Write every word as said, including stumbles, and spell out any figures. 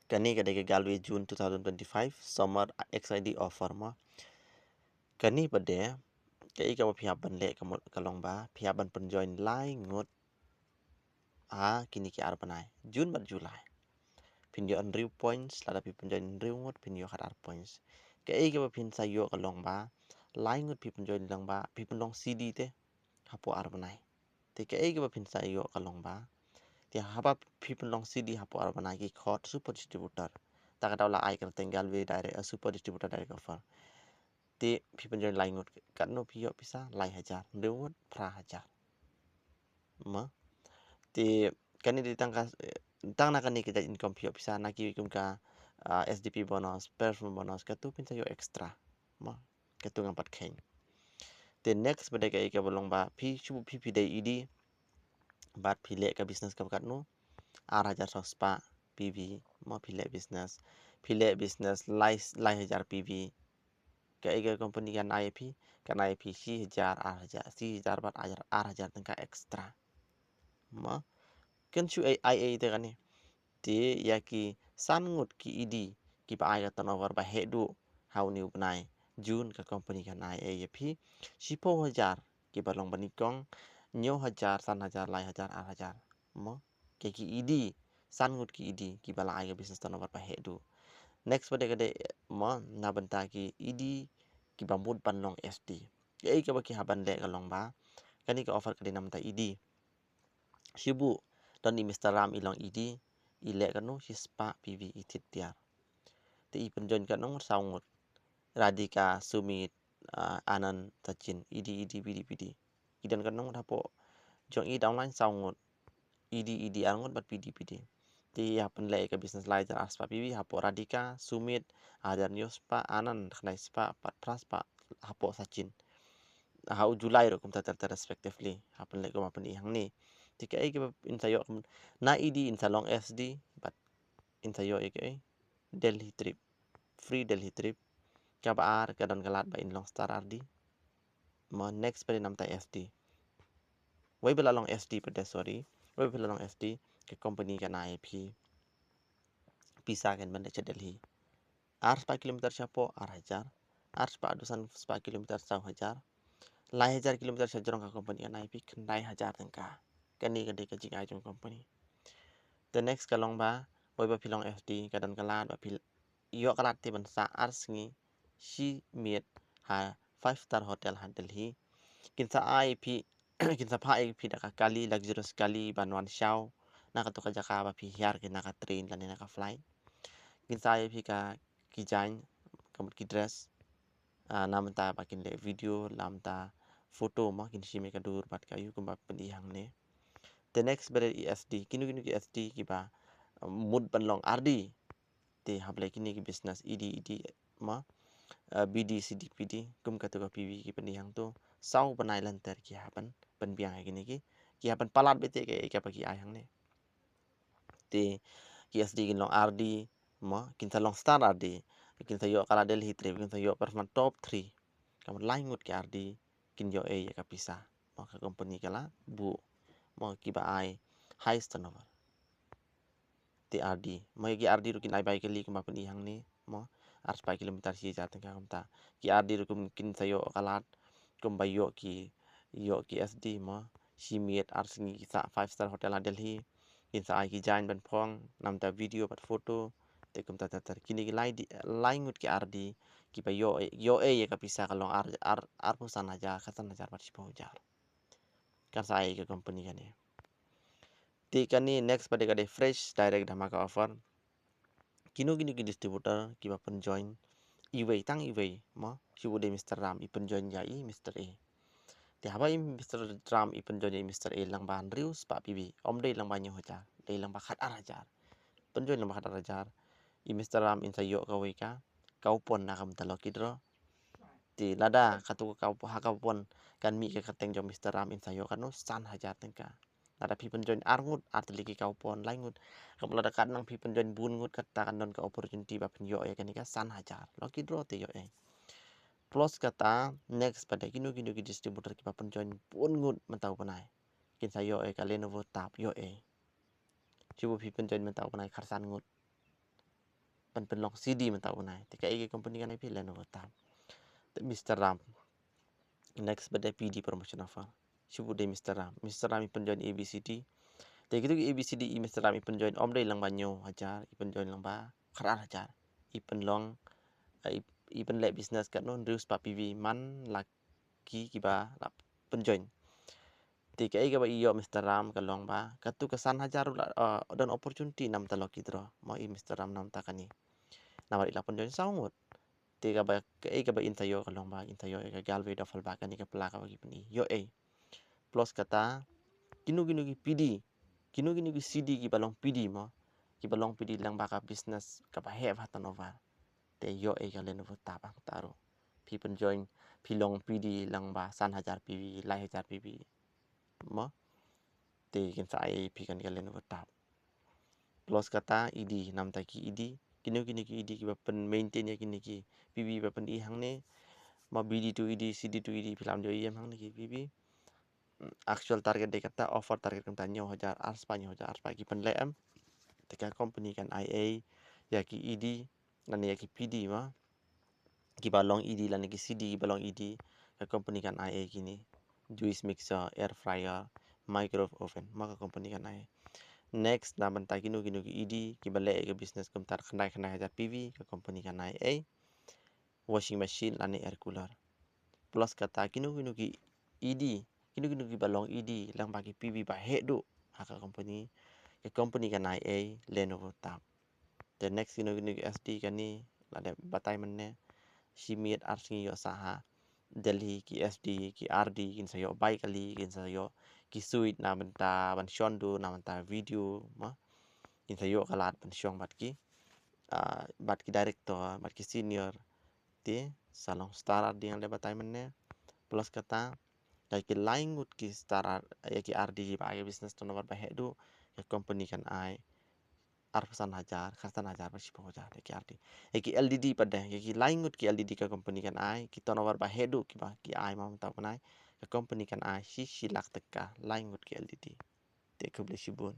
Kane ka dei ka Galway June two thousand twenty-five summer X I D offer mo. Kane pat de, kaei kaba phi hap ban leh ka long ba phi hap ban pynjoin lai ngut ha kine ki ar bnai, June bad July. Phin ïoh hynriew points, lada phi pynjoin hynriew ngut phin ïoh khatar points. Kaei kaba phin sa ïoh ka long ba lai ngut phi pynjoin lang ba phi pynlong C D te hapoh ar bnai. Te kaei kaba phin sa ïoh ka long ba, te haba phi pynlong C D hapoh ar bnai ki khot super distributor. Ta ka daw la ai kyrteng Galway direct, super distributor direct offer. Te phi pynjoin lai ngut, katno phi ïoh pisa? Lai hajar. Hynriew ngut phra hajar. Mo, te kane dei tang ka, tang na kane ka jait income phi ïoh pisa, na ki kum ka S D P bonus, performance bonus, katu phin sa ïoh extra. Mo, katu ngam pat kheiñ. Te next pat de kaei kaba long ba phi shu, phi phi dei E D bad phi leh ka business kaba katno, ar hajar saw spah P V. Mo, phi leh business, phi leh business lai, lai hajar P V. Kaei ka company kan ai ïa phi? Kan ai ïa phi shi hajar, ar hajar, shi hajar bad ar hajar tyngka extra. Mo, kan shu ai ei te kane. Te ïa ki san ngut ki E D kiba ai ka turnover ba heh duh ha une u bnai June, ka company kan ai ei ïa phi shiphew hajar kiba long ba nyngkong, hynñiew hajar, san hajar, lai hajar, ar hajar. Mo, ki, ki E D, san ngut ki E D kiba la ai ka business turnover ba heh duh. Next pat de ka dei, mo, na bynta ki E D kiba mut ban long S D. Kaei kaba ki hap ban leh ka long ba, kane ka offer ka dei na bynta E D. Shu buh, don i Mister Ram i long E D, i leh katno, shi spah P V, i thied tiar. Te i pynjoin katno ngut? Saw ngut. Radhika, Sumit, ah, Anand, Sachin, E D, E D, P D, P D. Ki don katno ngut hapoh jong i? Downline saw ngut. E D, E D ar ngut bad P D, P D. Te i hap ban leh ka business lai hajar ar spah P V hapoh Radhika, Sumit hajar hynñiew spah, Anand khyndai spah bad phra spah hapoh Sachin. Ha u July ruh kumta ter ter respectively. Hap ban leh kumba pyni hangne. Te kaei kaba in sa ïoh, na E D in sa long S D bad in sa ïoh ïa kaei? Delhi trip. Free Delhi trip. Kaba ar ka don ka lad ba in long star R D. Mo, next pat de na bynta S D. Wei ba la long S D pat de, sorry. Wei ba la long S D, ka company kan ai ïa phi pisa kan ban leit sha Delhi. Ar spah kilometer shapoh, ar hajar. Ar spah haduh san spah kilometer, saw hajar. Lai hajar kilometer shajrong, ka company kan ai ïa phi khyndai hajar tyngka. Kane ka dei ka jingai jong company. Te next ka long ba, wei ba phi long S D, ka don ka lad ba phi ïoh ka lad te ban sah ar sngi shi miet ha five star hotel ha Delhi. Kin sa ai ïa phi, kin sa phah ïa phi da ka kali, luxurious kali ban wan shaw na kato ka jaka ba phi hiar ki na ka train lane na ka flight. Kin sa ai ïa phi ka, ki jaiñ, ka mut ki dress, ah, na bynta ba kin leh video, na bynta photo mo, kin shim ïa ka dur bad ka aïu kumba pyni hangne. Te next pat de i S D, kino kino ki S D kiba, ah, mut ban long R D. Te hap leh kine ki business E D, E D mo, ah, B D, C D, P D, kum kato ka P V ki pyni hangto. Saw bnai lynter ki hap ban pynbiang ha kine ki, ki hap ban palat beit ïa kaei kaba ki ai hangne. Te ki S D kin long R D mo, kin sa long star R D, kin sa ïoh ka la Delhi trip, kin sa ïoh performance top three. Ka mut lai ngut ki R D kin ïoh ei ïa ka pisa. Mo, ka company ka la buh, mo, kiba ai highest turnover. Te R D mo, ïa ki R D ruh kin ai bai kali kumba pyni hangne mo, ar spah kilometer shi hajar tyngka kumta. Ki R D ruh kum kin sa ïoh ka lad kumba ïoh ki, ïoh ki S D mo, shi miet ar sngi ki sah five star hotel ha Delhi. Kin sa ai ki jaiñ ban phong, na bynta video bad photo. Te kumta ter ter, kine ki lai di, lai ngut ki R D kiba ïoh, ïoh ei ïa ka pisa ka long ar, ar, arphew san hajar, khatsan hajar bad shiphew hajar. Kan sa ai ka company kane. Te kane next pat de ka dei fresh direct dhamaka offer. Kino kino ki distributor kiba pynjoin iwei, tang iwei mo, shu u dei Mister Ram, i pynjoin ïa i Mister A. Te haba i Mister Ram i pynjoin ïa i Mister A lyngba hynriew spah P V, ym dei lyngba hynñiew hajar, dei lyngba khatar hajar. Pynjoin lyngba khatar hajar, i Mister Ram in sa ïoh kawei ka coupon na ka bynta lucky draw. Te lada kato ka, ha ka coupon kan mih ka kyrteng jong Mister Ram, in sa ïoh katno? San hajar tyngka. Lada phi pynjoin ar ngut, ar tylli ki coupon, lai ngut. Ka mut lada katno phi pynjoin bun ngut, kata kan don ka opportunity ba phin ïoh ïa kane ka san hajar. Lucky draw te ïoh ei. Plus kata, next pat de kino kino ki distributor kiba pynjoin bun ngut mynta u bnai, kin sa ïoh ei ka Lenovo Tab, ïoh ei. Shu ba phi pynjoin mynta u bnai khatsan ngut. ban pynlong C D mynta u nai. Te kaei ka company kan ai phi? Lenovo Tab. Te Mister Ram. Next pat dei P D, promotion offer. Shu pat dei Mister Ram. Mister Ram i pynjoin A B C D. Te kitu ki A B C D i Mister Ram i pynjoin ym dei lang ba hynñiew hajar, i pynjoin lang ba khatar hajar. I pynlong, eh, i, i pynleh business katno, hynriew spah P V man la ki kiba la pynjoin. Te kaei kaba i ïoh Mister Ram ka long ba katu ka san hajar la, eh, don opportunity namta lucky draw. Mo i Mister Ram namta kane. Namar i la pynjoin saw ngut. Te kaba, kaei kaba in sa ïoh ka long ba in sa ïoh ïa ka Galway duffel bag, kane ka pla kaba ki pyni. Ïoh ei. Plus kata, kino kino ki P D, kino kino ki C D kiba long P D mo, kiba long P D lang ba ka business kaba heh ba turnover. Te ïoh ei ka Lenovo Tab hangta ruh. Phi pynjoin, phi long P D lang ba san hajar P V, lai hajar P V. Mo. Te kin sa ai phi kane ka Lenovo Tab. Plus kata E D, namta ki E D. Kino kino ki E D kiba pyn maintain ïa kine ki P V ba pyni hangne. Mo B D to E D, C D to E D, phi lah ban ïoh ïa hangne ki P V. Mm, actual target dei kata, offer target kumta hynñiew hajar arspah, hynñiew hajar arspah ki pynleh em. Te ka company kan ai ei ïa ki E D lane ïa ki P D mo, kiba long E D lane ki C D kiba long E D, ka company kan ai ei kine: juice mixer, air fryer, microwave oven, mo ka company kan ai. Next, na bynta kino kino ki E D kiba leh ïa ka business kumta khyndai khyndai hajar P V, ka company kan ai ei washing machine lane air cooler. Plus kata, kino kino ki E D, kino kino kiba long E D lang ba ki P V ba heh duh ha ka company, ka company kan ai ei Lenovo Tab. Te next, kino kino ki S D, kane la dep batai mynne. Shi miet ar sngi ïoh sah ha Delhi, ki S D, ki R D kin sa ïoh bai kali, kin sa ïoh ki suite na bynta ban shon dur, na bynta video mo. Kin sa ïoh ka lad ban shong bad ki, ah, bad ki director, bad ki senior. Te sa long star R D ngan leh batai mynne. Plus kata, ïa ki lai ngut ki star R, ïa ki R D kiba ai business turnover ba heh duh, ka company kan ai arphew san hajar, khatsan hajar bad shiphew hajar ïa ki R D. Ïa ki L D D pat de, ïa ki lai ngut ki L D D ka company kan ai ki turnover ba heh duh kiba ki ai mynta u bnai, ka company kan ai shi shi lak tyngka lai ngut ki L D D. Te khublei shibun.